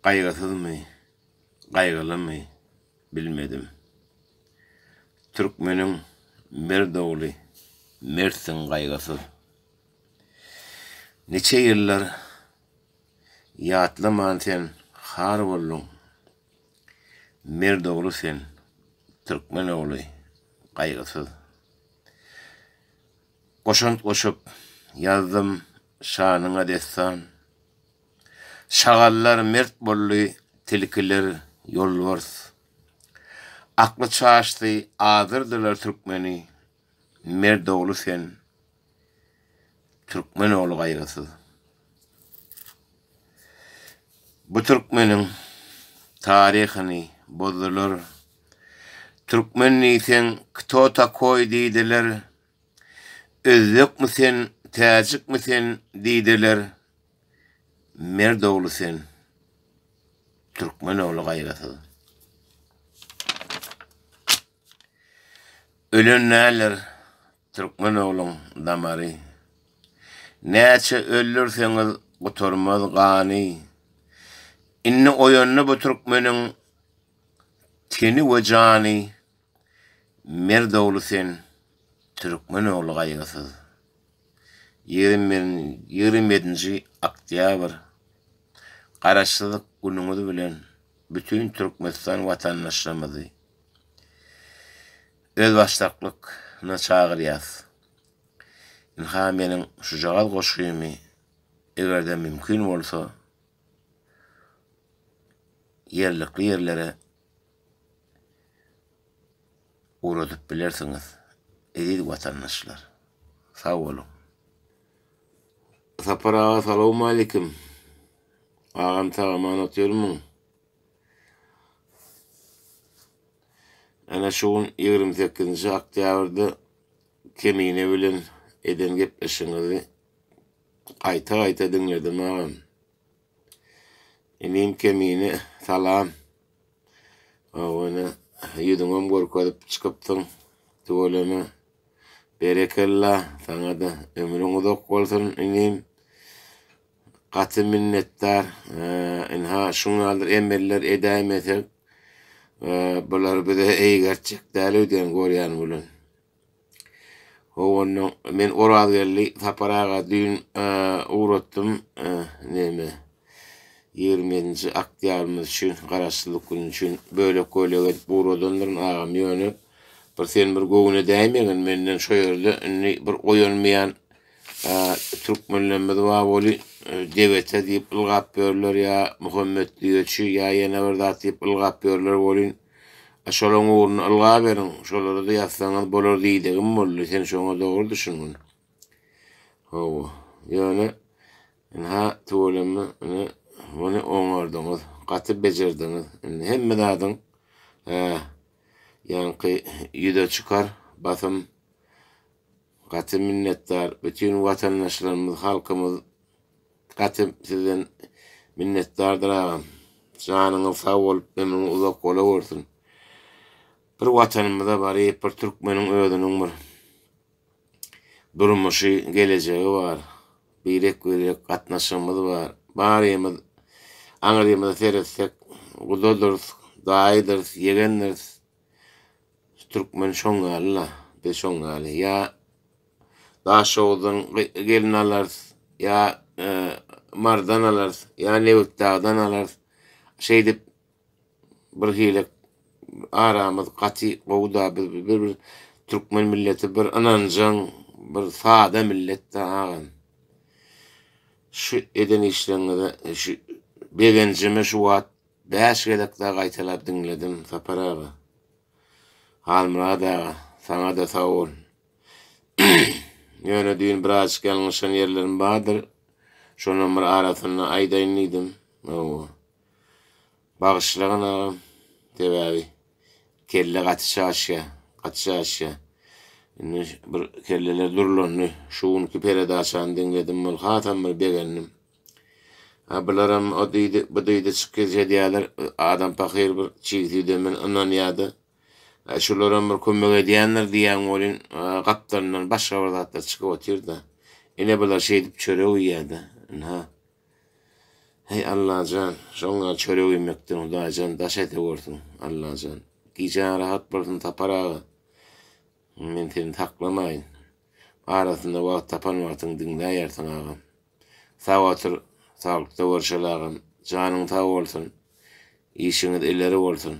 Gaýgysyzmy, gaýgylymy bilmedim. Türkmeniň mert ogly mertsiň gaýgysyz. Niçe ýyllar ýatlaman sen har bolduň. Mert ogly sen, türkmen ogly gaýgysyz. Goşant goşup ýazdym şanyňa dessan. Şagallar mert boldy, tilkiler ýolbars. Akly çaşdy, azdyrdylar türkmeni. Mert ogly sen, türkmen ogly gaýgysyz. Bu türkmeniň taryhyny bozdular. Türkmen diýseň kto takoý diýdiler. Özbekmi sen, täjikmi sen diýdiler. Mert ogly sen, türkmen ogly gaýgysyz. Ölen däldir Türkmen ogluň damary. Näçe öldürseňiz gutarmaz gany. Indi oýandy bu türkmeniň teni we jany. Mert ogly sen, türkmen ogly gaýgysyz. 27-nji oktýabr Garaşsyzlyk günüňiz bilen bütin Türkmenistan watandaşlarymyzy Özbaşdaklygyna çagyrýas. Ynha meniň şujagaz goşgymy egerde mümkin bolsa ýerlikli ýerlere ugradyp bilersiňiz eziz watandaşlar. Sag boluň. Sapar aga salowmalikim. Agam sag-aman otyrmyň? Ana şu gün 28-nji oktýabrda Kemine bilen eden gepleşigiňizi gaýta-gaýta diňledim agam. Inim Kemine salam. Hawa ine ýüzüňem görkezip çykypsyň. Tüweleme. Berekella saňa-da ömrüň uzak bolsun inim. Gaty minnetdar. Ynha şuň ýaly emeller edäýmesek, bular bize eýgertjek däl öýdýän görýän bilen. How onnoň men Orazgeldi Sapar aga düýn ugratdym neme 27-nji oktýabrymyz üçin Garaşsyzlyk güni üçin bölek-bölek edip ugradandyryn agam ýöne bir sen bir göwne däýmegin menden şo ýerde indi bir oýanmaýan Türkmenlerimiz bar weli debete diýip ylgap ýörler ýa Muhammet düýeçi ýa ýene bir zat diýip ylgap ýörler welin şolaň ugrunda ylgaberiň şolara-da ýazsaňyz bolar diýdigim boldy sen şoňa dogry düşüngin. Hawa ýöne ynha tüweleme ine muny oňardyňyz gaty bejerdiňiz indi hemme zadyň ýaňky ýüze çykar basym Gaty minnetdar bütin watandaşlarymyz halkymyz gaty sizden minnetdardyr agam janyňyz sag bolup ömrüňiz uzak bolawersin bir watanymyza baryp bir türkmeniň özüniň bir durmuşy gelejegi bar birek birek gatnaşygymyz bar barymyz aňrymyza seretsek gudadyrys daýydyrys ýegendiris Türkmen şoň ýaly-la, biz şoň ýaly. Ýa Daşoguzdan gelin alarys, ýa Marydan alarys, ýa Nebitdagdan alarys. Şeýdip bir hili aramyz gaty gowy-da, biz bir bir türkmen milleti bir ynanjaň, bir sada millet-de agam. Şu eden işleriňize şu begenjime şu wagt Bäş gezek dagy gaýtalap diňledim, Sapar aga. Halmyrat aga, saňa-da sag bol. Ýöne düýn birazjyk ýalňyşan ýerlerim bardyr. Şonam bir arasynda aýdaýyn diýdim. Hawa. Bagyşlagyn agam. Sebäbi kelle gaty çaşýar, gaty çaşýar. Indi bir kelleler durlandy. Şu günki peredaçany diňledim, ol hasam bir begendim. Ha bularam o diýdi, bu diýdi çykyş edýärler. Adam pahyr bir çig süýdemden ynanýardy. Ha şularam bir kömek edýändir diýýän welin, gapdalyndan başga bir zatlar çykyp otyr-da. Ine bular şeýdip çörek iýýär-de. Ynha. Heý. Aý Allajan, şoň ýaly çörek iýmekden Hudaýjan daş ete görsün, Allajan. Gijäň rahat bolsun Sapar aga. Men seni saklamaýyn. Arasynda wagt tapan wagtyň diňläýersiň agam. Sag otur, saglykda görşeli agam. Janyň sag bolsun. Işiňiz ileri bolsun.